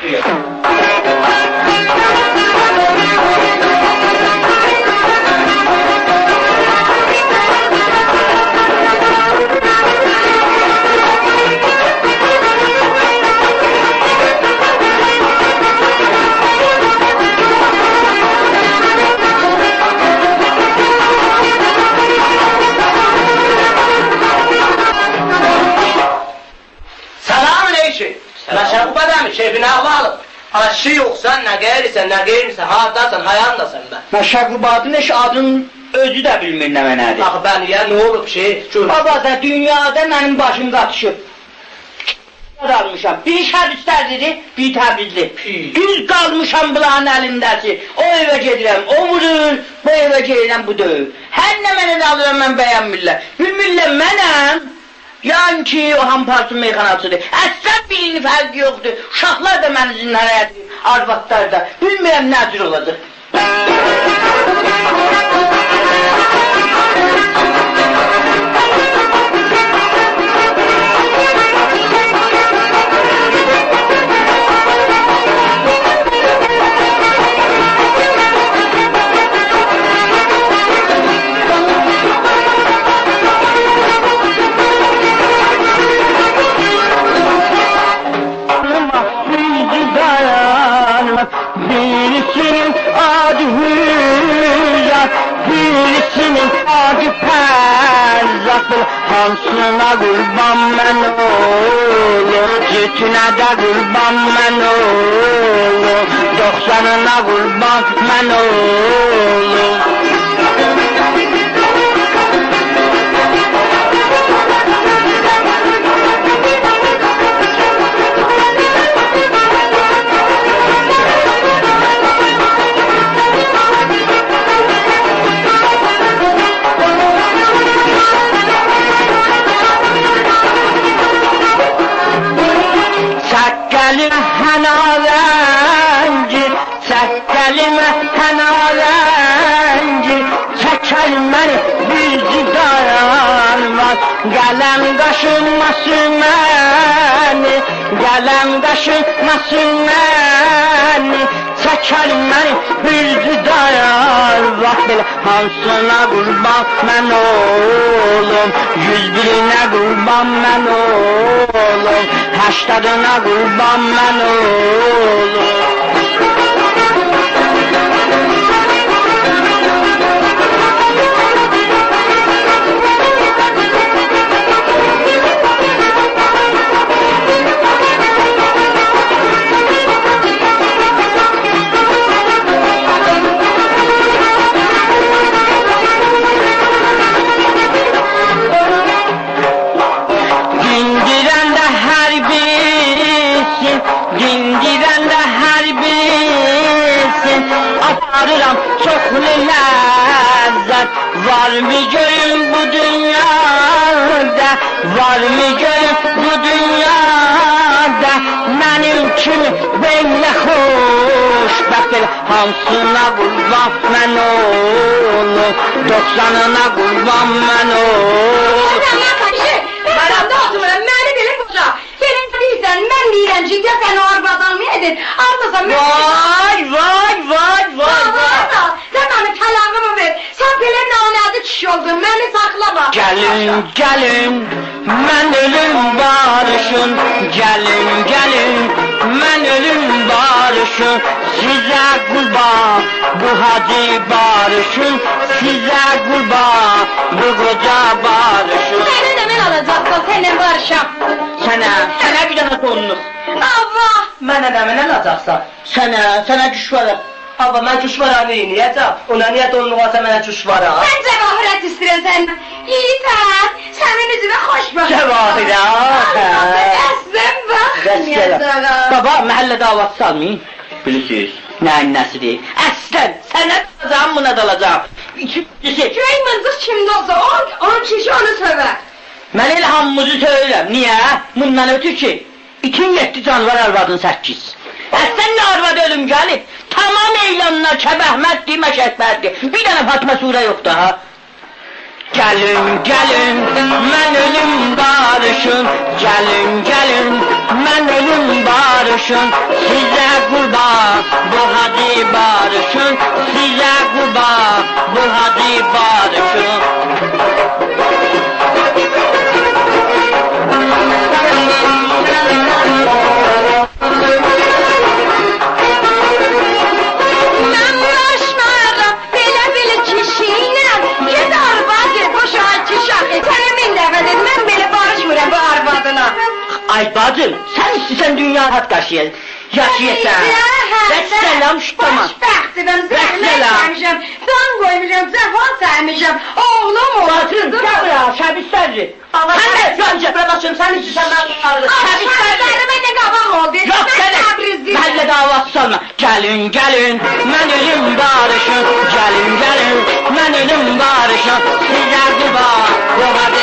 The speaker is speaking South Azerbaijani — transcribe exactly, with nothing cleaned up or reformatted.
سلام علیکم. سلام. مشه‌قوباده‌می، کئیفین احوالی؟ آشیق یوخسان، نه قئییرسن، نه قئییرمیسن، هارداسان، هایانداسان به؟ مشه‌قوبادین هئچ آدین اؤزو ده بیلمیر نمنه‌دیر. آخی به نییه، نه اولوب کی؟ گؤر. بابا، سن دونیادا منیم باشیم قاتیشیب. آلمیشام. بیر شهر ایستردی، بیر تبریزلی. پی. دوز قالمیشام بونلارین الینده‌سی. او ائوه گئدیرم، او وورور، بو ائوه گئدیرم، بو دؤیور. هر نمنه ده آلیرام، من بیه‌نمیرلر. بیلمیرلر منم، یعنی کی، او هامپارسین میخاناچیدیر. اصلاً بیرینین فرقی یوخدور. اوشاقلار دا منیم زندان حیاطیم، آروادلار دا. بیلمیرم نه جور اولاجاق. بیریسینین آدی هویار، بیریسینین آدی فرزاد. هانسینا قوربان من اولوم، جوتونه ده قوربان من اولوم، دوخسانینا قوربان من اولوم. سققلیم حنا رنگی، سققلیم حنا رنگی، چکر منی بیر جدایان وار. قلم قاشیم ماسیمنی، قلم قاشیم ماسیمنی، چکر منی بیر جدایان وار. بئله هانسینا قوربان من اولوم؟ یوز بیرینه قوربان من اولوم، هشتادینا قوربان من اولوم. دیندیرنده هر بیریسین، دیندیرنده هر بیریسین، آپاریرام چوخلو لذت. وارمی گؤروم بو دونیادا، وارمی گؤروم بو دونیادا منیم کیمی بئله خوشبخت؟ بئله هانسینا قوربان من اولوم؟ دوخسانینا قوربان من اولوم؟ سن نه قاریشیر؟ من آرامدا اوتورمورام، منی بئله قوجا. گلن دئییرسن، من دئییرم کی، گل سن او آروادی آلمایایدین، آلمیسان، من... وای، وای، وای، وای، وای. وای، وای. سن منیم طلاقیمی وئر. سن بئله نامرد کیشی اولدون، منی ساخلاما. گلین، گلین، من اؤلوم باریشین، گلین، گلین، من اؤلوم باریشین، سیزه قوربان بو حاجی باریشین، سیزه قوربان بو قوجا باریشین. منه نمنه آلاجاقسان، سنن باریشام؟ سنه، سنه بیر دنه دونلوق. آللاه! منه نمنه آلاجاقسان؟ سنه، سنه گوشواره. آبا، من گوشواره‌نی نئینیه‌جم؟ اونا نییه دونلوق آلسان منه گوشواره؟ من جواهرات ایسته‌ییرم سندن. یئییرسن، سنین اوزونه خوش باخیر. جواهرات؟ آللاه، اصلاً باخ، بس گل. نییه جواهرات؟ بابا، محله دعواسی سالمایین. بیلیرسینیز. نه‌یین نه‌سیدیر؟ اصلاً، سنه ده آلاجاغام، بونا دا آلاجاغام. ایکی، ایکی. گؤی مینجیق کیمده اولسا، اون، اون کیشی اونو سؤور. من ائله هامیمیزی سؤیورم. نییه؟ بوندان اؤتور کی، ایتین یئددی، جانیوار آروادین سککیز. اصلاً نه آرواد اؤلوم گلیب؟ تمام اعلانلار کبه‌مرددیر، مشهدمرددیر. بیر دنه فاطمه صغرا یوخدور ها. گلین، گلین، من اؤلوم باریشین. گلین، گلین، من اؤلوم باریشین. باریشین، سیزه قوربان بو حاجی باریشین، سیزه قوربان بو حاجی باریشین. من باریشمارام بئله بیر کیشی ایله. گئت آروادی بوشا، کیشی آخی. سنه مین دفعه دئدیم، من بئله باریشمیرام بو آروادینان. آی باجیم، سن ایسته‌سن دونیانی حاققا شئی یاشایاسان. هه، هه، هه. وسلام، شوتاما. خوشبختم، زحمت چکمیشم، جان قویموشام، جفا چکمیشم. اوغلوم اولسون، باجیم، قیزیم اولسون. گل بورا، شبیسترجی. آللاه، سن ده سن ده، بورا باخ، سن ایسته‌سن منی چاغیریر. آخی شبیسترجی. سن منه قاباق اولدون. یوخ، من گلین، تبریزلی‌یم. من ده دعوا توتسام دا. گلین، گلین، منیمله باریشین. گلین، گلین، منیمله باریشین. سیزه قوربان بو حاجی